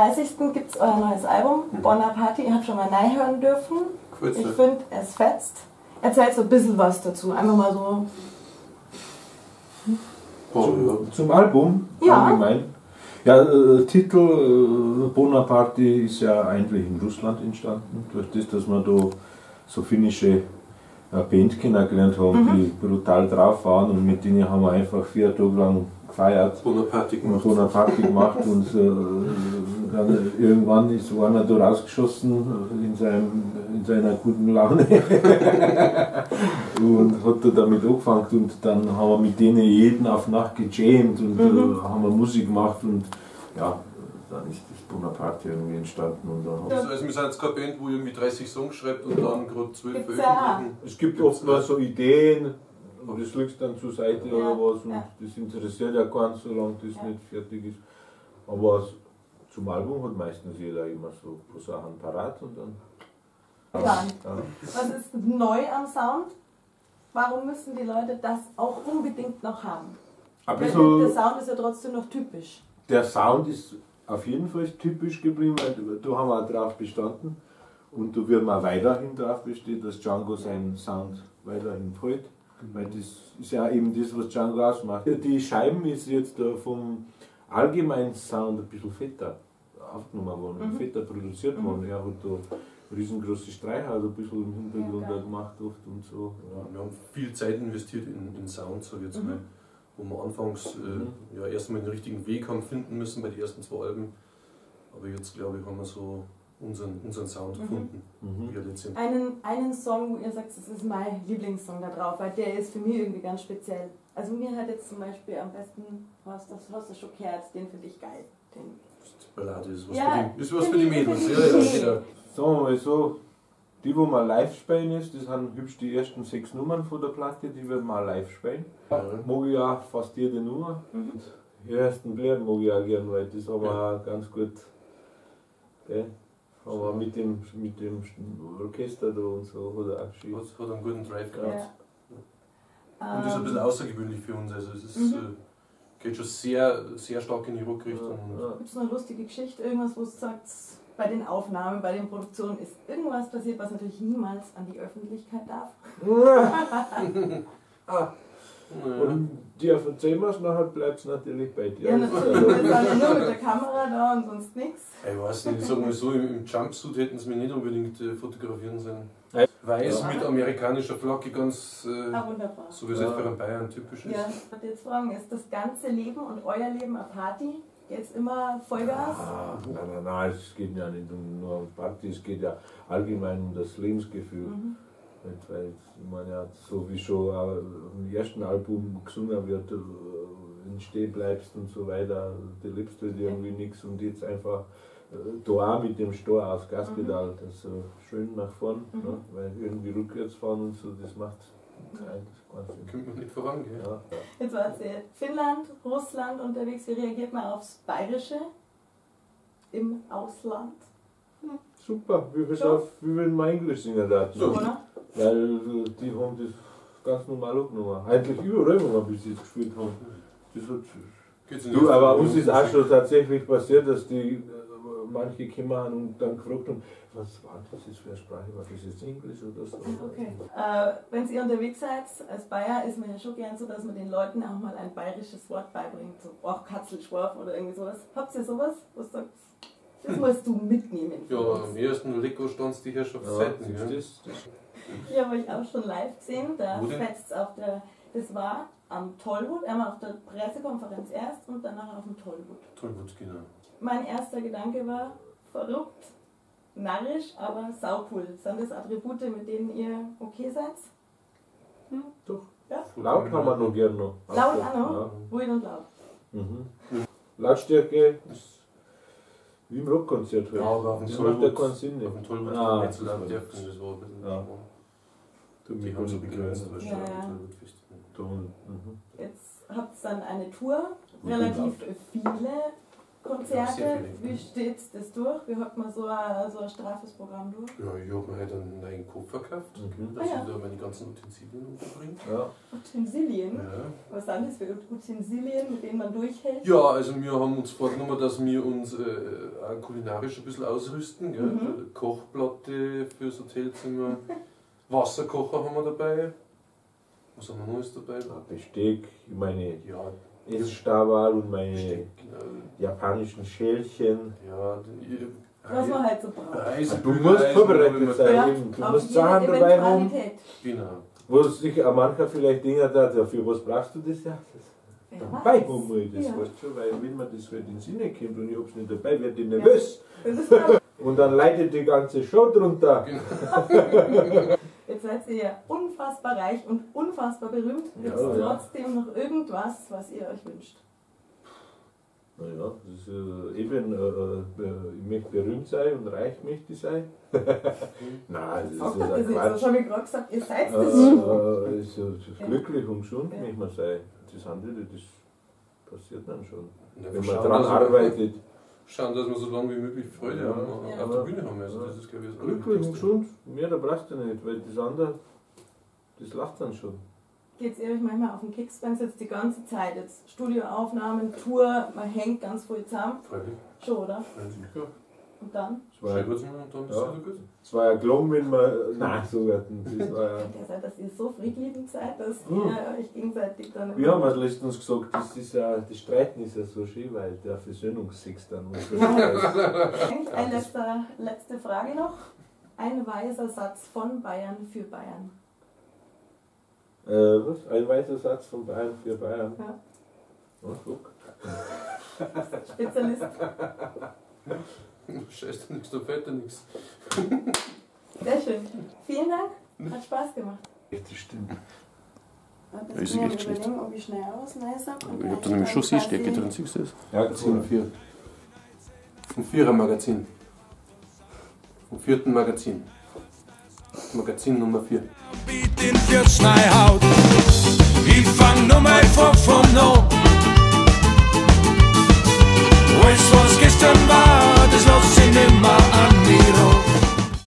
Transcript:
30. Gibt es euer neues Album, Bonaparte. Ihr habt schon mal reinhören dürfen. Gefällt's Ich dir? finde, es fetzt. Erzählt so ein bisschen was dazu. Einfach mal so. Boah, ja. Zum Album Ja. allgemein. Ja, Titel Bonaparte ist ja eigentlich in Russland entstanden, durch das, dass wir da so finnische Band kennengelernt haben, die brutal drauf waren, und mit denen haben wir einfach 4 Tage lang gefeiert. Bonaparte Und gemacht. Bonaparte gemacht und dann irgendwann ist einer da rausgeschossen in seiner guten Laune und hat da damit angefangen, und dann haben wir mit denen jeden auf Nacht gejammt und haben wir Musik gemacht, und ja, dann ist das Bonaparte irgendwie entstanden. Und dann haben Also wir sind jetzt keine Band, wo irgendwie 30 Songs schreibt und dann gerade 12 Gibt's ja auch. veröffentlichen. Es gibt oft mal so Ideen, und das liegt dann zur Seite Ja, oder was, und ja. das interessiert ja keinen, solange das Ja. nicht fertig ist. Aber zum Album hat meistens jeder immer so ein paar Sachen parat und dann. Plan. Ja. Was ist neu am Sound? Warum müssen die Leute das auch unbedingt noch haben? Ein Weil der bisschen, Sound ist ja trotzdem noch typisch. der Sound ist auf jeden Fall typisch geblieben, weil da haben wir auch drauf bestanden. Und da werden wir weiterhin drauf bestehen, dass Django seinen Sound weiterhin behält. Weil das ist ja eben das, was Django ausmacht. Die Scheiben ist jetzt vom allgemeinen Sound ein bisschen fetter aufgenommen worden, fetter produziert worden. Er hat da riesengroße Streicher also ein bisschen im Hintergrund Ja, geil. auch gemacht oft und so. Ja. Wir haben viel Zeit investiert in Sound, sag ich jetzt mal. Wo wir anfangs ja, erstmal den richtigen Weg haben finden müssen bei den ersten 2 Alben. Aber jetzt, glaube ich, haben wir so unseren Sound gefunden, wie er letztendlich. Einen Song, wo ihr sagt, das ist mein Lieblingssong da drauf, weil der ist für mich irgendwie ganz speziell. Also mir hat jetzt zum Beispiel am besten, hast du schon gehört, den finde ich geil. Den. Die Ballade ist was, Ja, für die, ist was für die finde ich- Mädels. finde Ja, ich ja, okay. genau. Sagen wir mal so, die, wo wir live spielen, ist, das sind hübsch die ersten 6 Nummern von der Platte, die werden wir auch live spielen. Ja. Mag ich auch fast jede Nummer. Und die ersten Blären mag ich auch gern, weil das haben wir auch ganz gut. Gell? Haben wir mit dem Orchester da und so, hat er auch geschickt. Hat einen guten Drive gehabt. Ja. Und ist ein bisschen außergewöhnlich für uns. Also es ist, geht schon sehr, sehr stark in die Rockrichtung. Ja. Gibt es noch eine lustige Geschichte, irgendwas, wo es sagt, bei den Aufnahmen, bei den Produktionen ist irgendwas passiert, was natürlich niemals an die Öffentlichkeit darf? Ah. Und dir erzählen wir's, nachher bleibt's natürlich bei dir. Ja, natürlich. Wir sind ja nur mit der Kamera da und sonst nichts. Ich weiß nicht, ich sag mal so, im Jumpsuit hätten sie mich nicht unbedingt fotografieren sollen. Weiß Ja. mit amerikanischer Flagge, ganz Wunderbar. so wie es halt für einen Bayern typisch ist. Ja, ich wollte jetzt fragen, ist das ganze Leben und euer Leben eine Party? Geht's immer Vollgas? Ah, nein, nein, nein, es geht ja nicht nur um Party, es geht ja allgemein um das Lebensgefühl. Weil, ich meine, ja, so wie schon auch im ersten Album gesungen wird, wenn du stehen bleibst und so weiter, du lebst halt irgendwie nichts, und jetzt einfach da auch mit dem Stor aufs Gaspedal, das so schön nach vorn, ne? Weil irgendwie rückwärts fahren und so, das macht eigentlich keinen Sinn. Kommt man nicht voran, gell? Ja. Jetzt war ihr Finnland, Russland unterwegs. Wie reagiert man aufs Bayerische im Ausland? Super, wie Schon? wie wenn man Englisch singen darf. So. Oder? Weil die haben das ganz normal angenommen. Eigentlich überall, wo wir bis jetzt gespielt haben. Das hat Geht's in du, die aber Richtung? uns ist auch schon tatsächlich passiert, dass die manche gekommen haben und dann gefragt haben, was war das jetzt für eine Sprache, war das jetzt Englisch oder so? Okay. Wenn ihr unterwegs seid, als Bayer ist man ja schon gern so, dass man den Leuten auch mal ein bayerisches Wort beibringt, so auch Katzelschwarf oder irgendwie sowas. Habt ihr sowas? Was sagt? Das musst du mitnehmen. Ja, am ersten Lego stand die Herrschaftszeiten. Ja, Ja, siehst du das? Ich habe euch auch schon live gesehen, da Wo denn? fetzt auf der, das war am Tollwood, einmal auf der Pressekonferenz erst und danach auf dem Tollwood. Tollwood, genau. Mein erster Gedanke war, verrückt, narrisch, aber saucool. Sind das Attribute, mit denen ihr okay seid? Doch. Ja? Laut haben wir noch gern noch. Laut auch noch? Ja. Ruhig und laut. Mhm. Lautstärke ist wie im Rockkonzert halt. Ja, aber auf dem Das macht ja Tollwood, keinen Sinn. auf dem Tollwood Ah, nicht so das laut war dürfen, das war ein bisschen Ja. schwach. Die haben so begrenzt, weißt du, Ja, am ja. Tollwood-Festival. Mhm. Jetzt habt ihr dann eine Tour, Ruhig und relativ viele Konzerte. Ja, wie steht das durch? Wie hat man so ein straffes Programm durch? Ja, ich habe mir halt einen neuen Koffer gekauft, dass ich da meine ganzen Utensilien unterbringe. Ja. Utensilien? Ja. Was sind das für Utensilien, mit denen man durchhält? Ja, also wir haben uns vorgenommen, dass wir uns auch kulinarisch ein bisschen ausrüsten. Gell? Mhm. Kochplatte fürs Hotelzimmer, Wasserkocher haben wir dabei. Was haben wir noch alles dabei? Ja, Besteck, ich meine... Ja. Essstabal und meine japanischen Schälchen. Ja, was man halt so braucht. Du musst vorbereitet sein. Ja, du musst Sachen dabei haben. Genau. Wo sich auch mancher vielleicht denkt, ja, für was brauchst du das? Ja, das dabei haben wir das, weißt du schon, weil wenn man das halt in den Sinne kommt und ich hab's nicht dabei, werde ich nervös. Ja. Und dann leidet die ganze Show drunter. Genau. Jetzt seid ihr ja unfassbar reich und unfassbar berühmt. Gibt es trotzdem noch irgendwas, was ihr euch wünscht? Naja, das ist eben, ich möchte berühmt sein und reich möchte ich sein. Nein, das ist ja das Quatsch. Das habe ich gerade gesagt, ihr seid das. Ist glücklich und gesund möchte man sein. Das andere, das passiert dann schon. Ja, wenn man dran arbeitet. Schauen, dass wir so lange wie möglich Freude auf der Bühne haben. Also das ist, glaube ich, das glücklich und gesund, mehr da brauchst du nicht, weil das andere, das lacht dann schon. Geht es euch manchmal auf den Keks, wenn es jetzt die ganze Zeit, jetzt Studioaufnahmen, Tour, man hängt ganz voll zusammen? Freilich. Schon, oder? Freilich, ja. Und dann? Es war ja, und dann ist wieder gut. Es war ja gelungen, wenn man. Nein, so werden. Das war ja. Kann ja sein, dass ihr so friedliebend seid, dass ihr euch gegenseitig dann. Wir haben es letztens gesagt, das ist ja, das Streiten ist ja so schön, weil der Versöhnungsex dann und so. Eine letzte Frage noch. Ein weiser Satz von Bayern für Bayern. Was? Ein weiser Satz von Bayern für Bayern? Ja. Oh, guck. Spezialist. Scheiß nichts, da fällt dir nichts. Sehr schön. Vielen Dank. Hat Spaß gemacht. Das stimmt. Das ist echt schlecht. Ob ich schnell aus Ich hab da nämlich schon Sehstärke drin, siehst du das? Ja, cool. 4. Vom Vierer-Magazin. Vom vierten Magazin. Magazin Nummer 4. Ich fang nur mal vor vom No. Alles, was gestern war, das lass ich nimmer an mir.